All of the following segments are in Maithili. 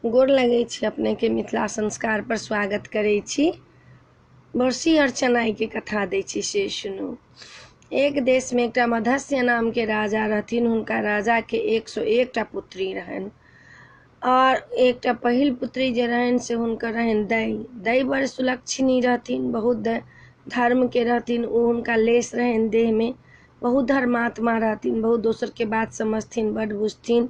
गोर लगै छी अपनेके, मिथिला संस्कार पर स्वागत करै छी। बरसी और चनाइके कथा दै छी, से सुनू। एक देशमे एकटा मधस्य नामके राजा रहथिन। हुनका राजाके 101टा पुत्री रहनि और एकटा पहिल पुत्री जे रहनि से हुनकर रहनि दै। दै बड़ सुलक्षणी रहथिन, बहुत धर्मके रहथिन। ओ हुनका लेस रहनि देहमे, बहुत धर्मात्मा रहथिन, बहुत दोसरके बात समझथिन, बड बुझथिन।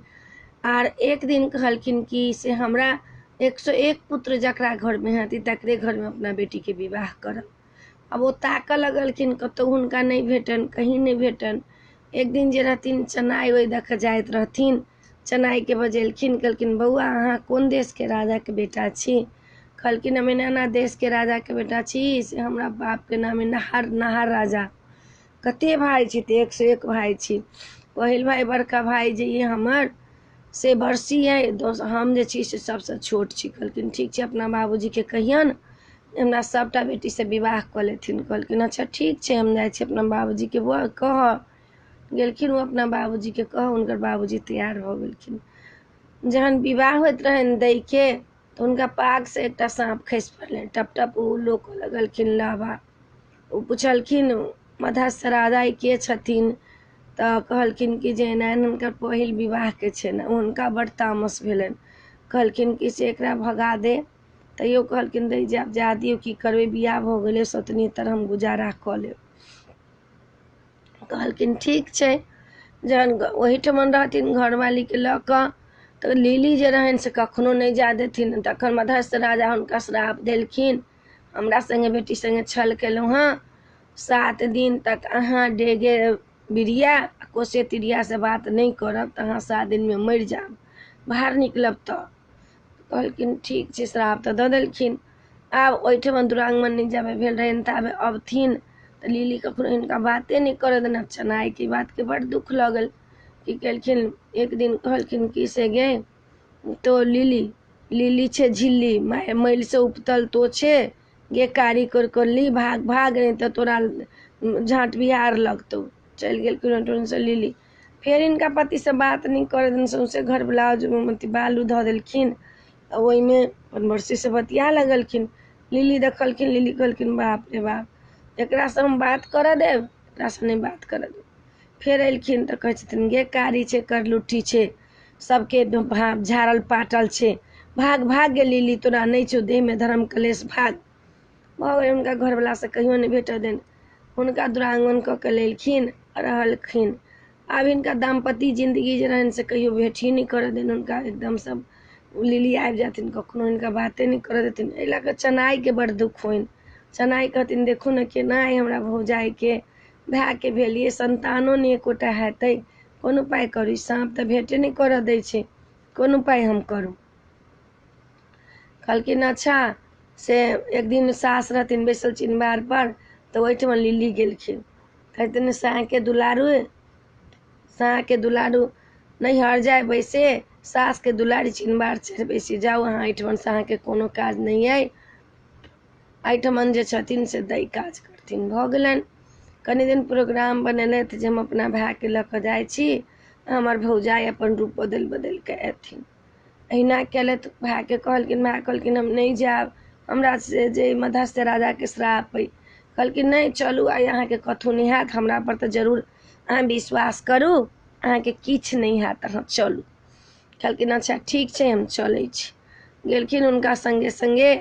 आर एक दिन कहलखिन कि से हमरा 101 पुत्र जकरा घरमे हेतै तकरे घरमे अपना बेटीके विवाह करब। अब ओ ताकऽ लगलखिन, कतहु हुनका नहि भेटनि, कहीं नहि भेटनि। एक दिन जे रहथिन चनाइ ओहि दऽ कऽ जाइत रहथिन, चनाइके बजेलखिन, कहलखिन बौआ अहाँ कोन देशके राजाके बेटा छी? कहलखिन हम एना एना देशके राजाके बेटा छी, से हमरा बापके नाम नहर नहर राजा। कते भाय छी? तऽ 101 भाय छी। पहिल भाय बड़का भाय जे ये हमर से बरसी अइ, दोसर हम जे छी से सबसँ छोट छी। कहलखिन ठीक छै, अपना बाबूजीके कहियन हमरा सबटा बेटीसँ विवाह कऽ लेथिन। कहलखिन अच्छा ठीक छै, हम जाइ छी अपना बाबूजीके कहऽ। गेलखिन ओ अपना बाबूजीके कहऽ, हुनकर बाबूजी तैयार भऽ गेलखिन। जहन विवाह होइत रहनि दैके तऽ हुनका पागसँ एकटा साँप खसि पड़लनि। टप टप ओ लोकऽ लगलखिन लाबा। ओ पुछलखिन मधस्य राजा के छथिन? तऽ कहलखिन कि जे एना एना हुनकर पहिल विवाहके छनि। हुनका बड़ तामस भेलनि, कहलखिन कि से एकरा भगा दे। तैयो कहलखिन दै जायब, जा दियौ, की करबै, बियाह भऽ गेलै, सतनी तर हम गुजारा कऽ लेब। कहलखिन ठीक छै। जहन ओहिठमन रहथिन घरवालीके लऽ कऽ तऽ लिली जे रहनि से कखनो नहि जा देथिन। तखन मधस्य राजा हुनका श्राप देलखिन, हमरा सङ्गे बेटी सङ्गे छल केलहुँ हँ, 7 दिन तक अहाँ डेगे बिरिया कोसे तिरियासँ बात नहि करब तऽ अहाँ 7 दिनमे मरि जायब, बाहर निकलब तऽ। कहलखिन ठीक छै, श्राप तऽ दऽ देलखिन। आब ओहिठमन दुरागमन नहि जाबे भेल रहनि ताबे अबथिन तऽ लिली कखनो हिनका बाते नहि करऽ देने। चनाइके बातके बड़ दुःख लगल। की केलखिन, एक दिन कहलखिन कि से गे तो लिली, लिली छै झिल्ली, मैलसँ उपतल तो छै गे, कारी कर ली, भाग भाग नहि तऽ तोरा झाँट बिहार लगतौ। चलि गेलखिन ओहिठमनसँ लिली। फेर हिनका पतिसँ बात नहि करऽ देने, सौँसे घर ब्लाउज अथी बालू धऽ देलखिन आ ओहिमे अपन बरसीसँ बतिया लगलखिन। लिली देखलखिन, लिली कहलखिन बाप रे बाप, एकरासँ हम बात करऽ देब, एकरासँ नहि बात करऽ देब। फेर एलखिन तऽ कहै छथिन गे कारी छै, करलुट्ठी छै, सबके झाड़ल पाटल छै, भाग भाग गे लिली, तोरा नहि छौ देहमे धर्म कलेश, भाग। भऽ गेल, हुनका घरवलासँ कहियो नहि भेटऽ देन। हुनका दुरागमन कऽ के लेलखिन, रहलखिन। आब हिनका दाम्पत्य जिन्दगी जे रहनि से कहियो भेट ही नहि करऽ देन। हुनका एकदमसँ लिली आबि जाथिन, कखनो हिनका बाते नहि करऽ देथिन। एहि लऽ कऽ चनाइके बड़ दुःख होइन। चनाइ कहथिन देखू ने केना अइ हमरा भौजाइके भायके भेलियै, संतानो नहि एकोटा हेतै, कोन उपाय करू, ई साँप तऽ भेटे नहि करऽ दै छै, कोन उपाय हम करू। कहलखिन अच्छा। से एक दिन सास रहथिन बैसल चिनबार पर तऽ ओहिठमा लिली गेलखिन। कहथिन साँके दुलारू, साँके दुलारू नैहर जाय बैसे, सासके दुलारी चिनबार चढ़ि बैसे। जाउ अहाँ एहिठमनसँ, अहाँके कोनो काज नहि अइ, एहिठमन जे छथिन से दै काज करथिन। भऽ गेलनि। कनि दिन प्रोग्राम बनेलथि जे हम अपना भायके लऽ कऽ जाइ छी, हमर भौजाइ अपन रूप बदलि बदलि कऽ अयथिन। एहिना केलथि, भायके कहलखिन, भाय कहलखिन हम नहि जायब, हमरा से जे मधस्य राजाके श्राप अइ। कहलखिन नहि चलू, आइ अहाँके कथहु नहि हैत, हमरा पर तऽ जरूर अहाँ विश्वास करू, अहाँके किछु नहि हैत, अहाँ चलू। कहलखिन अच्छा ठीक छै, हम चलै छी। गेलखिन हुनका सङ्गे सङ्गे।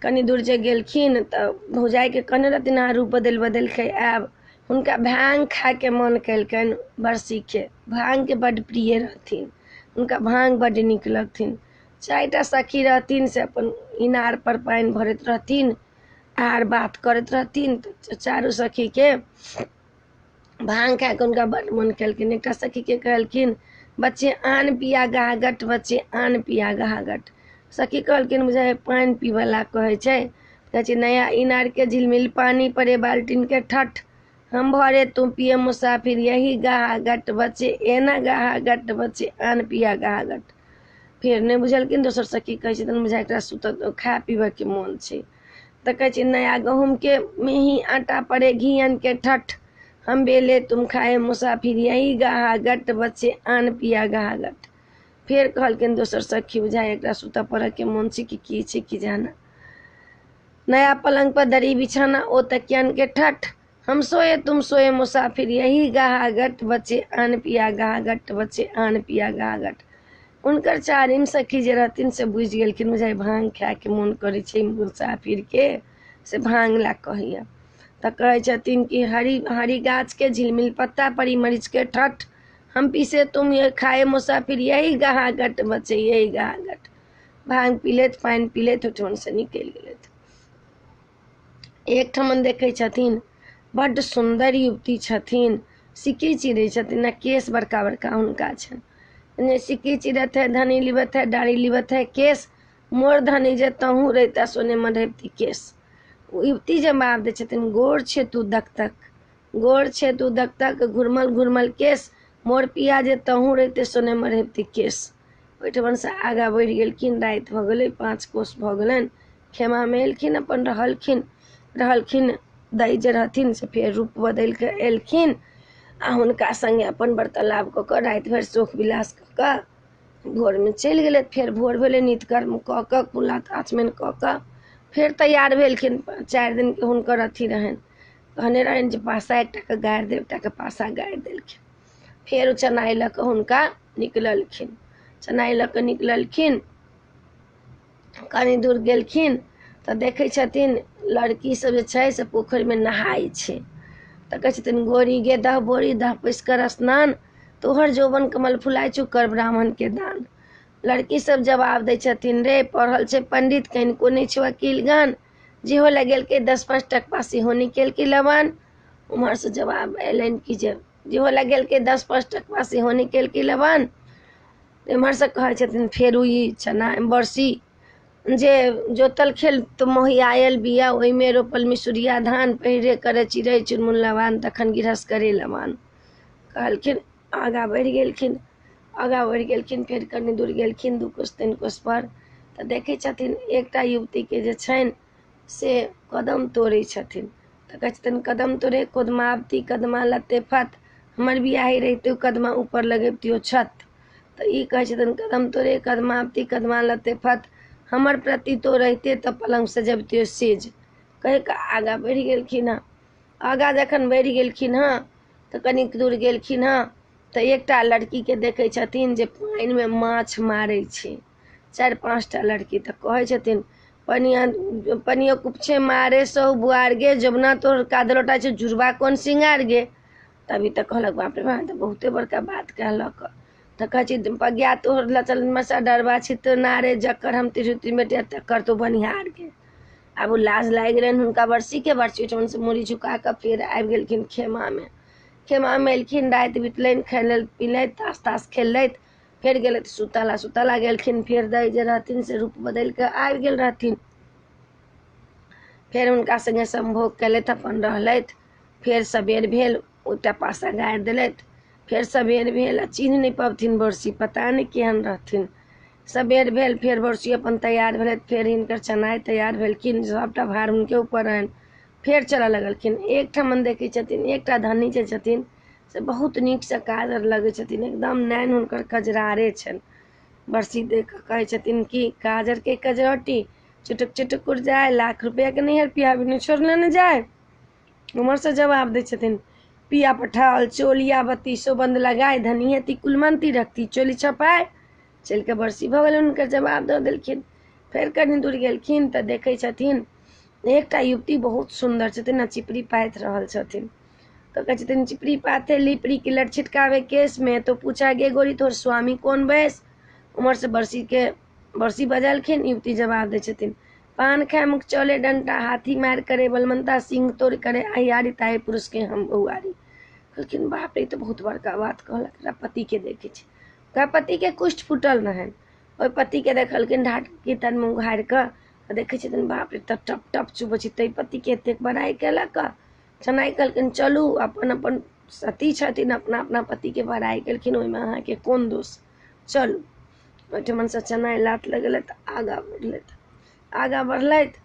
कनि दूर जे गेलखिन तऽ भौजाइके कहने रहथिन अहाँ रूप बदलि बदलि कऽ आयब। हुनका भाँग खायके मन केलकनि, बरसीके भाँगके बड्ड प्रिय रहथिन, हुनका भाँग बड्ड नीक लगथिन। 4टा सखी रहथिन से अपन इनार पर पानि भरैत रहथिन आर बात करैत रहथिन। तऽ चारू सखीके भाँग खायके हुनका बड्ड मन केलखिन। एकटा सखीके कहलखिन बच्चे आन पिया गहागट, बच्चे आन पिया गहागट। सखी कहलखिन बुझाइ पानि पीबऽला कहै छै। कहै छै नया इनारके झिलमिल पानी पड़े बाल्टीनके ठठ, हम भरे तुम पिए मुसाफिर यही गहागट, बच्चे एना गहागट, बच्चे आन पिया गहागट। फेर नहि बुझलखिन। दोसर सखी कहै छथिन बुझाइ एकरा सुतऽ खाय पीबऽके मोन छै। तऽ कहै छै नया गहूँमके मेही आटा पड़े घियन के ठठ, हम बेले तुम खाए मुसाफिर यही गहागट, बच्चे आन पिया गहागट। फेर कहलखिन दोसर सखी बुझाइ एकरा सुतऽ पड़ऽके मोन छै कि की छै कि जाना। नया पलंग पर दरी बिछाना ओ तकियन के ठठ, हम सोए तुम सोए मुसाफिर यही गाहा गट बचे आन पिया गाहा गट बचे आन पिया गाहा गट। हुनकर चारिम सखी जे रहथिन से बुझि गेलखिन बुझाइ भाँग खायके मोन करै छै मुसाफिरके, से भाँग ला कहैया। तऽ कहै छथिन कि हरी हरी गाछ के झिलमिल पत्ता परी मरीच के ठठ, हम पीसे तुम ये खाए मुसाफिर यही गाहा गट बचे यही गाहा गट। भाँग पी लेत पानि पी लेत ओहिठमनसँ निकलि गेलथि। एकठमन देखै छथिन बड्ड सुन्दर युवती छथिन, सिक्की चिरै छथिन आ केश बड़का बड़का हुनका छनि। सिक्की चिरत है धनी लिबत है डारी लिबत है केश, मोर धनी जे तहूँ रहिता सोने में रहिती केश। ओ युवती जवाब दै छथिन गोर छै तू दक तक, गोर छै तू दक तक घुरमल घुरमल केश, मोर पिया जे तहूँ रहिते सोने में रहिती केश। ओहिठमनसँ आगाँ बढ़ि गेलखिन, राति भऽ गेलै, 5 कोस भऽ गेलनि। खेमामे एलखिन अपन रहलखिन रहलखिन दै जे रहथिन से फेर रूप बदलि कऽ एलखिन आ हुनका सङ्गे अपन वार्तालाप कऽ कऽ राति भरि शोक विलास कऽ कऽ भोरमे चलि गेलथि। फेर भोर भेलै, नित्यकर्म कऽ कऽ कुला आचमन कऽ कऽ फेर तैयार भेलखिन। 4 दिनके हुनकर अथी रहनि, कहने रहनि जे पासा एकटाके गाड़ि देब, एकटाके पासा गाड़ि देलखिन। फेर ओ चनाइ लऽ कऽ हुनका निकललखिन, चनाइ लऽ कऽ निकललखिन। कनि दूर गेलखिन तऽ देखै छथिन लड़की सब जे छै से पोखरिमे नहाइ छै। तऽ कहै छथिन गोरी गे दह बोरी दह पैस कर स्नान, तोहर जौवन कमल फुलाइ छौ कर ब्राह्मण के दान। लड़की सब जवाब दै छथिन रे पढ़ल छै पंडित कनिको नहि छौ अकील गान, जेहो लगेलकै 10-5 टकवा सेहो नहि केलकै लबान। उम्हरसँ जवाब एलनि कि जे जेहो लगेलकै 10-5 टकवा सेहो नहि केलकै लबान। एम्हरसँ कहै छथिन फेर ई चना बरसी जे जोतल खेल तऽ मोहियायल बिया ओहिमे रोपल मिसुरिया धान, पहिरे करे चिड़ै चुनमुन लबान तखन गिरहस करे लबान। कहलखिन आगाँ बढ़ि गेलखिन, आगाँ बढ़ि गेलखिन। फेर कनि दूर गेलखिन 2 कोस 3 कोस पर तऽ देखै छथिन एकटा युवतीके जे छनि से कदम तोड़ै छथिन। तऽ कहै छथिन कदम तोड़े कोदमावती कदमा लत्ते फत, हमर बियाही रहितौ कदमा ऊपर लगबितियौ छत। तऽ ई कहै छथिन कदम तोड़े कदमावती कदमा लत्ते फत, हमर प्रति तो रहिते तऽ पलंग सजबितियौ सेज। कहि कऽ आगाँ बढ़ि गेलखिन हँ। आगाँ जखन बढ़ि गेलखिन हँ तऽ कनिक दूर गेलखिन हँ तऽ एकटा लड़कीके देखै छथिन जे पानिमे माछ मारै छै, 4-5 टा लड़की। तऽ कहै छथिन पनिया पनियो कुपछे मारे सौ बुआर गे, जमुना तोहर कादलोटा छै जुड़बा कोन सिंगार गे। तभी तऽ कहलक बाप रे बाप, तऽ बहुते बड़का बात कहलक। तऽ कहै छै पगिया तोहर लचल मसा डरबा छी तो नारे, जकर हम तिरहुति बेटिया तकर तो बनिहार गे। आब ओ लाज लागि गेलनि हुनका बरसीके, बरसी ओहिठमनसँ मूड़ी झुका कऽ फेर आबि गेलखिन खेमामे। खेमामे एलखिन, राति बितलनि, खेलथि पिलथि तास तास खेललथि, फेर गेलथि सुतला। सुतला गेलखिन, फेर दै जे रहथिन से रूप बदलि कऽ आबि गेल रहथिन। फेर हुनका सङ्गे सम्भोग केलथि, अपन रहलथि। फेर सबेर भेल, एकटा पासा गाड़ि देलथि। फेर सबेर भेल आ चिन्ह नहि पबथिन बरसी, पता नहि केहन रहथिन। सबेर भेल, फेर बरसी अपन तैयार भेलथि, फेर हिनकर चनाइ तैयार भेलखिन, सबटा भार हुनके ऊपर रहनि। फेर चलऽ लगलखिन। एकठमन देखै छथिन एकटा धनी जे छथिन से बहुत नीकसँ काजर लगै छथिन, एकदम नैन हुनकर कजरारे छनि। बरसी देख कऽ कहै छथिन कि काजर के कजरौटी चुटुक चुटुक उड़ जाए, लाख रुपया के नैहर पिया बिनु छोड़ने ने जाए। उम्हरसँ जवाब दै छथिन पिया पठाओल चोलिया बत्तीसो बंद लगाए, धनी हेती कुलमंती रखती चोली छपाए। चलि कऽ बरसी भऽ गेलै, हुनकर जवाब दऽ देलखिन। फेर कनि दूर गेलखिन तऽ देखै छथिन एकटा युवती बहुत सुन्दर छथिन आ चिपरी पाथि रहल छथिन। तऽ कहै छथिन चिपरी पाथे लिपरी के लट छिटकावे केश में, तो पूछा गे गोरी तोहर स्वामी कोन बैस। उम्हरसँ बरसीके बरसी बजलखिन, युवती जवाब दै छथिन पान खाए मुख चले डंटा, हाथी मार करे बलमंता, सिंह तोड़ करे अहियारी, ताहि पुरुष के हम बहुआरी। कहलखिन बाप रे, तऽ बहुत बड़का बात कहलक। एकरा पतिके देखै छै, ओकरा पतिके कुष्ठ फूटल रहनि। ओहि पतिके देखलखिन ढाकी तरमे उघारि कऽ देखै छथिन बाप रे तऽ टप टप चुबै छै, ताहि पतिके एतेक बड़ाइ केलक। चनाइ कहलखिन चलू, अपन अपन सती छथिन, अपना अपना पतिके बड़ाइ केलखिन, ओहिमे अहाँके कोन दोष, चलू। ओहिठमनसँ चनाइ लात लगेलथि, आगाँ बढ़लथि। आगाँ बढ़लथि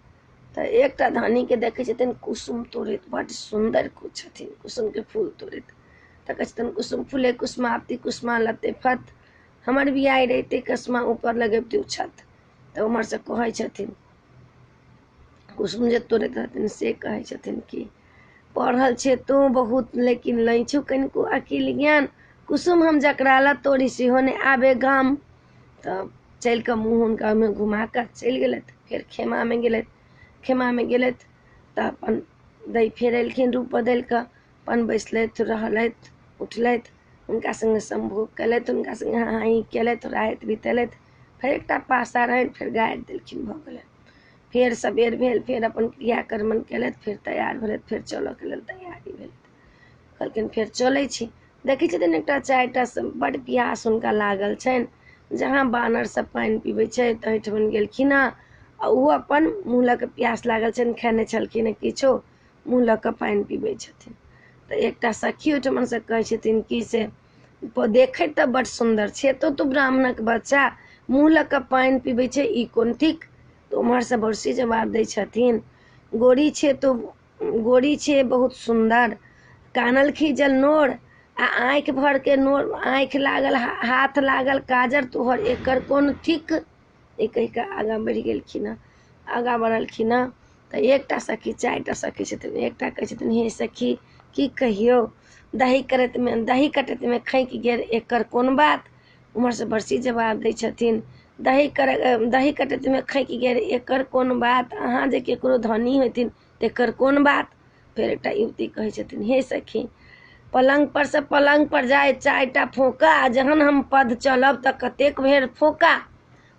तऽ एकटा धनीके देखै छथिन कुसुम तोड़ैत, बड्ड सुन्दर छथिन कुसुमके फूल तोड़ैत। तऽ कहै छथिन कुसुम फूले कुसुमावती कुसुमा लते फत, हमर बियाह रहितै कसमा ऊपर लगबितै छत। तऽ उम्हरसँ कहै छथिन कुसुम जे तोड़ैत रहथिन से कहै छथिन कि पढ़ल छै तू बहुत लेकिन लै छौ कनिको अकिल ज्ञान, कुसुम हम जकरा ला तोड़ी सेहो नहि आबे गाम। तऽ चलि कऽ मुँह हुनका ओहिमे घुमा कऽ चलि गेलथि। फेर खेमामे गेलथि, खेमामे गेलथि तऽ अपन दै फेर एलखिन रूप बदलि कऽ, अपन बैसलथि रहलथि उठलथि, हुनका सङ्गे सम्भोग केलथि, हुनका सङ्गे हाँ ही केलथि, राति बितेलथि। फेर एकटा पासा रहनि, फेर गाड़ि देलखिन, भऽ गेलनि। फेर सबेर भेल, फेर अपन क्रियाकर्मन केलथि, फेर तैयार भेलथि, फेर चलऽके लेल तैयारी भेलथि। कहलखिन फेर चलै छी। देखै छथिन एकटा चारिटा बड्ड प्यास हुनका लागल छनि, जहाँ बानर सब पानि पीबै छै तहिठमन गेलखिन हँ आ ओहो अपन मुँह लऽ कऽ प्यास लागल छनि, खेने छलखिन हँ किछो, मुँह लऽ कऽ पानि पीबै छथिन। तऽ एकटा सखी ओहिठमनसँ कहै छथिन कि से देखैत तऽ बड्ड सुन्दर छै तो तू ब्राह्मणक बच्चा, मुँह लऽ कऽ पानि पीबै छै, ई कोन थिक? तऽ उम्हरसँ बरसी जवाब दै छथिन, गोरी छै तो गोरी छै बहुत सुन्दर, कानल खीजल नोर आ आँखि भरके नोर, आँखि लागल हाथ लागल काजर तोहर, एकर कोन थिक? ई कहि कऽ आगाँ बढ़ि गेलखिन हँ। आगाँ बढ़लखिन हँ तऽ एकटा सखी चारिटा सखी छथिन, एकटा कहै छथिन हे सखी की कहियौ, दही करैतमे दही कटैतमे खैक गेल, एकर कोन बात? उम्हरसँ बरसी जवाब दै छथिन, दही कटैतमे खैक गेल, एकर कोन बात? अहाँ जे केकरो धनी होथिन तेकर कोन बात? फेर एकटा युवती कहै छथिन हे सखी पलंग पर से पलंग पर जाय चारिटा फोका, आ जहन हम पद चलब तऽ कतेक भेर फोका।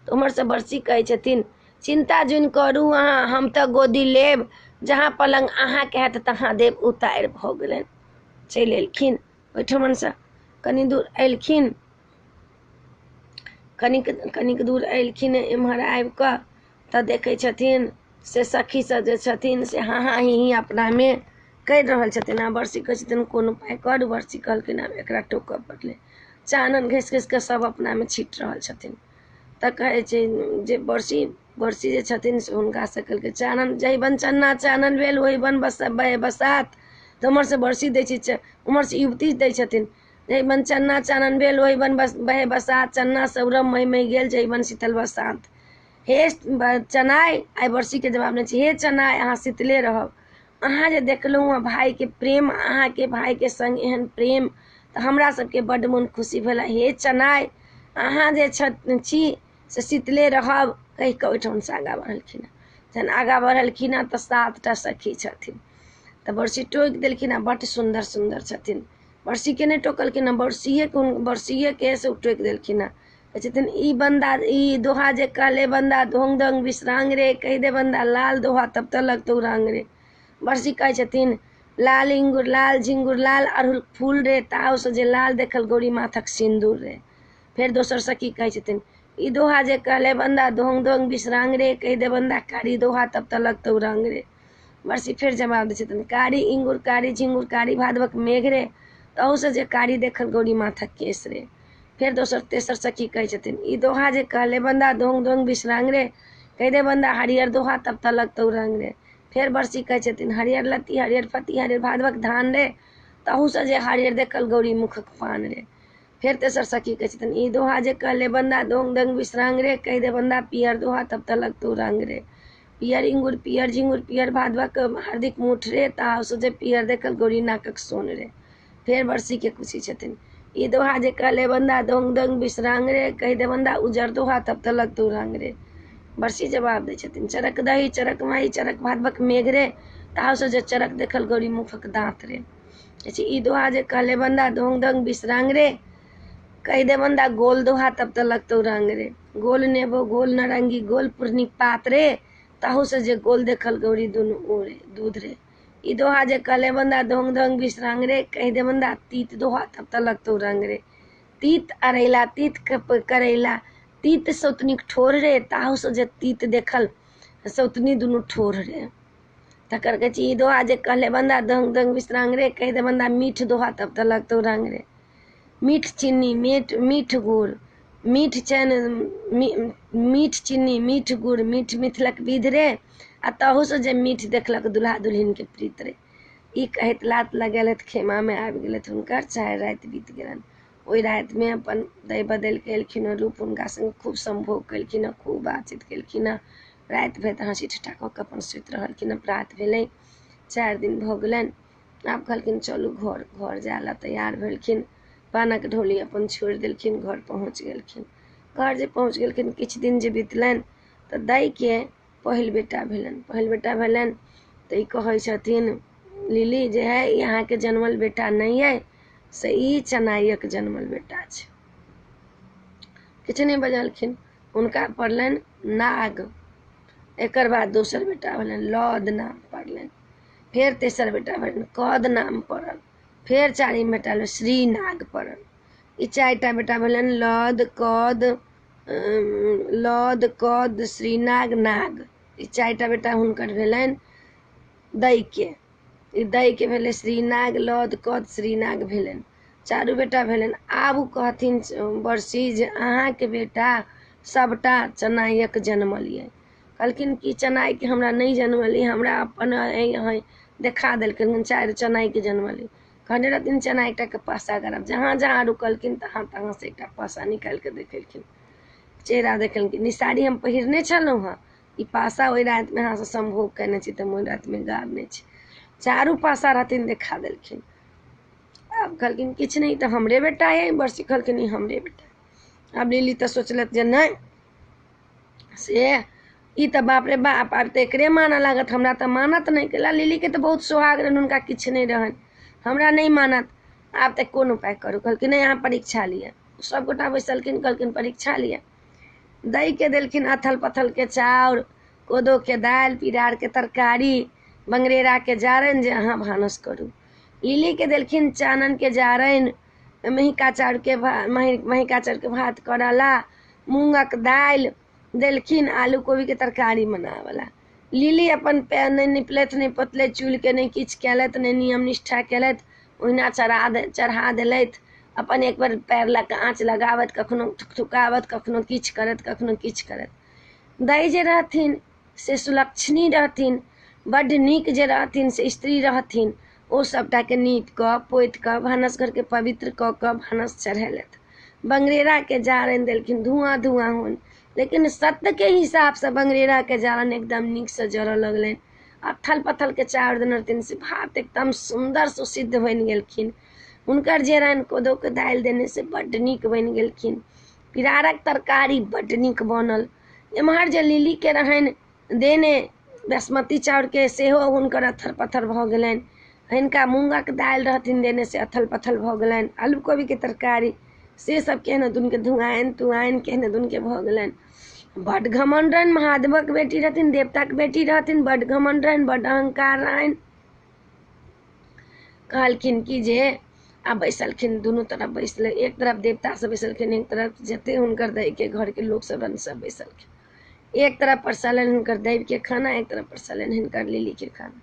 तऽ उम्हरसँ बरसी कहै छथिन चिन्ता जुनि करू अहाँ, हम तऽ गोदी लेब, जहाँ पलंग अहाँके हैत तहाँ देब उतारि। भऽ गेलनि, चलि एलखिन ओहिठमनसँ। कनि दूर एलखिन, कनिक कनिक दूर एलखिन, एम्हर आबि कऽ तऽ देखै छथिन से सखी सब जे छथिन से हाँ हाँ ही ही अपनामे करि रहल छथिन। आ बरसी कहै छथिन कोन उपाय करू। बरसी कहलखिन आब एकरा टोकऽ पड़लै। चानन घसि घसि कऽ सब अपनामे छीट रहल छथिन। तऽ कहै छै जे बरसी बरसी जे छथिन से हुनकासँ कहलकै चानन जहि बन चन्ना चानन भेल ओहि बन बस बसात। तऽ उम्हरसँ बरसी दै छै, उम्हरसँ युवती दै छथिन जहि बन चन्ना चानन भेल ओहि बन बस बहे बसात, चन्ना सौरभ महि महि गेल जहि बन शीतल बसात। हे चनाइ, आइ बरसीके जवाब नहि छै, हे चनाइ अहाँ शीतले रहब, अहाँ जे देखलहुँ हँ भाइके प्रेम, अहाँके भाइके सङ्ग एहन प्रेम, तऽ हमरा सबके बड्ड मोन खुशी भेल। हे चनाइ अहाँ जे छी से शीतले रहब, कहि कऽ ओहिठामसँ आगाँ बढ़लखिन हँ। जहन आगाँ बढ़लखिन हँ तऽ 7टा सखी छथिन। तऽ बरसी टोकि देलखिन हँ, बड्ड सुन्दर सुन्दर छथिन। बरसीके नहि टोकलखिन हँ, बरसीएके से टोकि देलखिन हँ। कहै छथिन ई बन्दा ई दोहा जे कहले बन्दा धोंग धोंग विश्रांग रे, कहि दे बन्दा लाल दोहा तब तऽ लगतौ रंग रे। बरसी कहै छथिन लाल इंगुर लाल झिंगुर लाल अड़हुल फूल रे, तावसँ जे लाल देखल गौरी माथक सिन्दूर रे। फेर दोसर सखी कहै छथिन ई दोहा जे कहले बन्दा धोंग धोंग विश्रांग रे, कहि दे बन्दा कारी दोहा तब तऽ लगतौ रंग रे। बरसी फेर जवाब दै छथिन कारी इंगुर कारी झिंगुर कारी भादवक मेघ रे, तहूसँ जे कारी देखल गौरी माथक केश रे। फेर दोसर तेसर सखी कहै छथिन ई दोहा जे कहले बन्दा धोंग धोंग विश्रांग रे, कहि दे बन्दा हरियर दोहा तब तऽ लगतौ रंग रे। फेर बरसी कहै छथिन हरियर लत्ती हरियर फत्ती हरियर भादवक धान रे, तहूसँ जे हरियर देखल गौरी मुखक पान रे। फेर तेसर सखी कहै छथिन ई दोहा जे कहले बन्दा धोंग धोंग विश्रांग रे, कहि दे बन्दा पियर दोहा तब तऽ लगतौ रंग रे। पियर इंगुर पियर झिंगुर पियर भादवक हार्दिक मुठ रे, ताहूसँ जे पियर देखल गौरी नाकक सोन रे। फेर बरसी के पूछै छथिन ई दोहा जे कहले बन्दा धोंग धोंग विश्रांग रे, कहि दे बन्दा उजर दोहा तब तऽ लगतौ रंग रे। बरसी जवाब दै छथिन चरक दही चरक माही चरक भादवक मेघ रे, ताहूसँ जे चरक देखल गौरी मुखक दाँत रे। ई दोहा जे कहले बन्दा धोंग धोंग विश्रांग रे, कहि दे बन्दा गोल दोहा तब तऽ लगतौ रंग रे। गोल नेबो गोल नारंगी गोल पूर्णिक पात रे, ताहूसँ जे गोल देखल गौरी दुनू ओ रे दूध रे। ई दोहा जे कहले बन्दा धोंग धोंग विश्रांग रे, कहि दे बन्दा तीत दोहा तब तऽ लगतौ रंग रे। तीत अरैला तीत करैला तीत सौतनीक ठोर रे, ताहूसँ जे तीत देखल सौतनी दुनू ठोर रे। तकर कहै छै ई दोहा जे कहले बन्दा धोंग धोंग विश्रांग रे, कहि दे बन्दा मीठ दोहा तब तऽ लगतौ रंग रे। मीठ चीनी मीठ मीठ गुड़ मीठ चैन मीठ चीनी मीठ गुड़ मीठ मिथिलक विध रे, आ तहूसँ जे मीठ देखलक दुल्हा दुल्हिनके प्रीत रे। ई कहैत लात लगेलथि, खेमामे आबि गेलथि, हुनकर 4 राति बीत गेलनि। ओहि रातिमे अपन दै बदलि कऽ एलखिन हँ, रूप हुनका सङ्गे खूब सम्भोग केलखिन हँ, खूब बातचीत केलखिन हँ। राति भरि तऽ हँसी ठट्ठा कऽ कऽ अपन सुति रहलखिन हँ। प्रात भेलै, 4 दिन भऽ गेलनि। आब कहलखिन चलू घर, घर जाय लए तैयार भेलखिन। पानक ढोली अपन छोड़ि देलखिन, घर पहुँच गेलखिन। घर जे पहुँच गेलखिन, किछु दिन जे बितलनि तऽ दैके पहिल बेटा भेलनि। पहिल बेटा भेलनि तऽ ई कहै छथिन लिली जे है ई अहाँके जनमल बेटा नहि अइ, से ई चनाइक जनमल बेटा छै। किछु नहि बजलखिन। हुनका पड़लनि नाग। एकर बाद दोसर बेटा भेलनि, लौद नाम पड़लनि। फेर तेसर बेटा भेलनि, कद नाम पड़ल। फेर चारिम बेटा भेलनि, श्रीनाग पड़ल। ई 4टा बेटा भेलनि, लौद कद, लौद कद श्रीनाग नाग। ई 4टा बेटा हुनकर भेलनि दैके। ई दैके भेलै श्रीनाग, लौद कद श्रीनाग भेलनि। 4 बेटा भेलनि। आब ओ कहथिन बरसी जे अहाँके बेटा सबटा चनाइक जनमल अइ। कहलखिन कि चनाइके हमरा नहि जनमल अइ, हमरा अपन देखा देलखिन 4 चनाइके जनमल अइ। कहने रहथिन चनाइ एकटाके पासा करब। जहाँ जहाँ रुकलखिन तहाँ तहाँ से एकटा पासा निकालि कऽ देखेलखिन, चेहरा देखेलखिन। ई साड़ी हम पहिरने छलहुँ हँ, ई पासा ओहि रातिमे अहाँसँ सम्भोग केने छी तऽ हम ओहि रातिमे गाड़ने छी। 4 पासा रहथिन, देखा देलखिन। आब कहलखिन किछु नहि, तऽ हमरे बेटा अइ। बरसी कहलखिन ई हमरे बेटा। आब लिली तऽ सोचलक जे नहि से ई तऽ बाप रे बाप, आब तऽ एकरे मानऽ लागत, हमरा तऽ मानत नहि। कैला लिलीके तऽ बहुत सोहाग रहनि, हुनका किछु नहि रहनि, हमरा नहि मानत, आब तऽ कोन उपाय करू। कहलखिन नहि, अहाँ परीक्षा लिअ। सबगोटा बैसलखिन, कहलखिन परीक्षा लिअ। दैके देलखिन अथल पथलके चाउर, कोदोके दालि, पिरारके तरकारी, बंगरेराके जारनि, जे अहाँ भानस करू। लिलीके देलखिन चाननके जारनि, मेहिका चाउरके मेहिका चाउरके भात करऽला, मूँगक दालि देलखिन, आलू कोबीके तरकारी बनाबऽला। लिली अपन पैर नहि निपलथि, नहि पोतलथि, चूल्हिके नहि किछु केलथि, नहि नियम निष्ठा केलथि, ओहिना चढ़ा देलथि। अपन एक बेर पैर लऽ कऽ आँच लगाबथि, कखनो थुकथुकाबथि, कखनो किछु करथि, कखनो किछु करथि। दै जे रहथिन से सुलक्षणी रहथिन, बड्ड नीक जे रहथिन से स्त्री रहथिन। ओ सबटाके नीप कऽ पोति कऽ भानस घरके पवित्र कऽ कऽ भानस चढ़ेलथि। बंगरेराके जारनि देलखिन, धुआँ धुआँ होनि, लेकिन सत्यके हिसाबसँ बंगरेराके जारनि एकदम नीकसँ जरऽ लगलनि। अथल पथलके चाउर देने रहथिन से भात एकदम सुन्दर सुसिद्ध बनि गेलखिन। हुनकर जे रहनि कोदोके दालि देने से बड्ड नीक बनि गेलखिन। पिरारक तरकारी बड्ड नीक बनल। एम्हर जे लिलीके रहनि देने बासमती चाउरके, सेहो हुनकर अथर पथर भऽ गेलनि। हिनका मूँगक दालि रहथिन देने से अथल पथल भऽ गेलनि। आलू कोबीके तरकारी से सब केहन दुनके धुआनि तुआनि केहन दुनके भऽ गेलनि। बड्ड घमण्ड रहनि, महादेवक बेटी रहथिन, देवताके बेटी रहथिन, बड्ड घमण्ड रहनि, बड्ड अहंकार रहनि। कहलखिन कि जे आ बैसलखिन, दुनू तरफ बैसलै, एक तरफ देवता सब बैसलखिन, एक तरफ जते हुनकर दैके घरके लोक सब रहनि सब बैसलखिन। एक तरफ परसलनि हुनकर दैवके खाना, एक तरफ परसलनि हिनकर लिलीके खाना।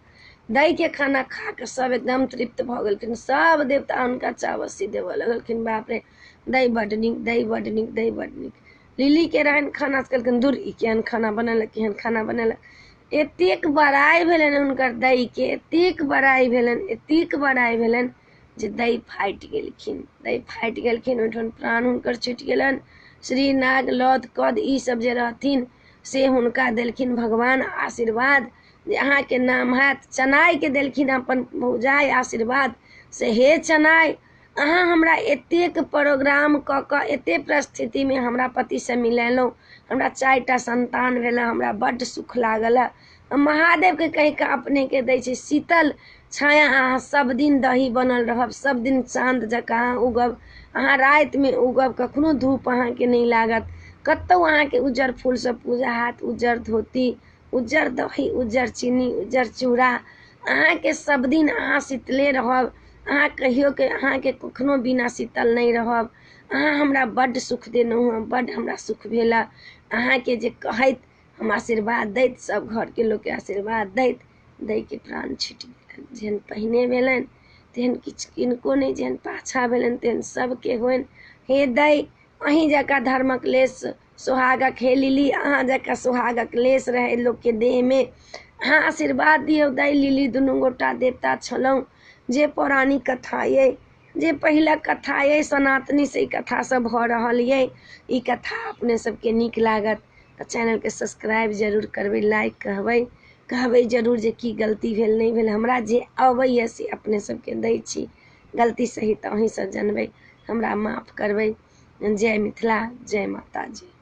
दैके खाना खा कऽ सब एकदम तृप्त भऽ गेलखिन। सब देवता हुनका चावसी देबऽ लगलखिन, बाप रे दै बड्ड नीक, दै बड्ड नीक, दै बड्ड नीक। लिलीके रहनि खाना, कहलखिन दूर ई केहन खाना बनेलक, केहन खाना बनेलक। एतेक बड़ाइ भेलनि हुनकर दैके, एतेक बड़ाइ भेलनि, एतेक बड़ाइ भेलनि जे दै फाटि गेलखिन, दै फाटि गेलखिन, ओहिठाम प्राण हुनकर छुटि गेलनि। श्री नाग लौद कद ई सब जे रहथिन से हुनका देलखिन भगवान आशीर्वाद जे अहाँके नाम हैत। चनाइके देलखिन अपन भौजाइ आशीर्वाद से हे चनाइ, अहाँ हमरा एतेक प्रोग्राम कऽ कऽ एतेक परिस्थितिमे हमरा पतिसँ मिलेलहुँ, हमरा 4टा संतान भेल, हमरा बड्ड सुख लागल। महादेवके कहि कऽ अपनेके दै छै शीतल छाया, अहाँ सब दिन दही बनल रहब, सब दिन चाँद जकाँ उगब, अहाँ रातिमे उगब, कखनो धूप अहाँके नहि लागत, कतहु अहाँके उज्जर फूलसँ पूजा हैत, उज्जर धोती, उज्जर दही, उज्जर चीनी, उज्जर चूड़ा, अहाँके सब दिन अहाँ शीतले रहब, अहाँ कहियो के अहाँके कखनो बिना शीतल नहि रहब। अहाँ हमरा बड्ड सुख देलहुँ हँ, बड्ड हमरा सुख भेल। अहाँके जे कहैत हम आशीर्वाद दैत, सब घरके लोकके आशीर्वाद दैत, दैके प्राण छुटि गेलनि। जेहन पहिने भेलनि तेहन किछु किनको नहि, जेहन पाछाँ भेलनि तेहन सबके होइन। हे दै, अहीं जकाँ धर्मक लेस सोहागक, हे लिली अहाँ जकाँ सोहागक लेस रहै लोकके देहमे, अहाँ आशीर्वाद दियौ। दै लिली दुनू गोटा देवता छलहुँ। जे पौराणिक कथा अइ जे पहिला कथा अइ सनातनी से ई कथा सब भऽ रहल अइ। ई कथा अपने सबके नीक लागत तऽ चैनलके सब्सक्राइब जरूर करबै, लाइक कहबै, कहबै जरूर जे की गलती भेल नहि भेल। हमरा जे अबैए से अपने सबके दै छी, गलती सही तऽ अहीं सब जनबै, हमरा माफ करबै। जय मिथिला, जय माताजी।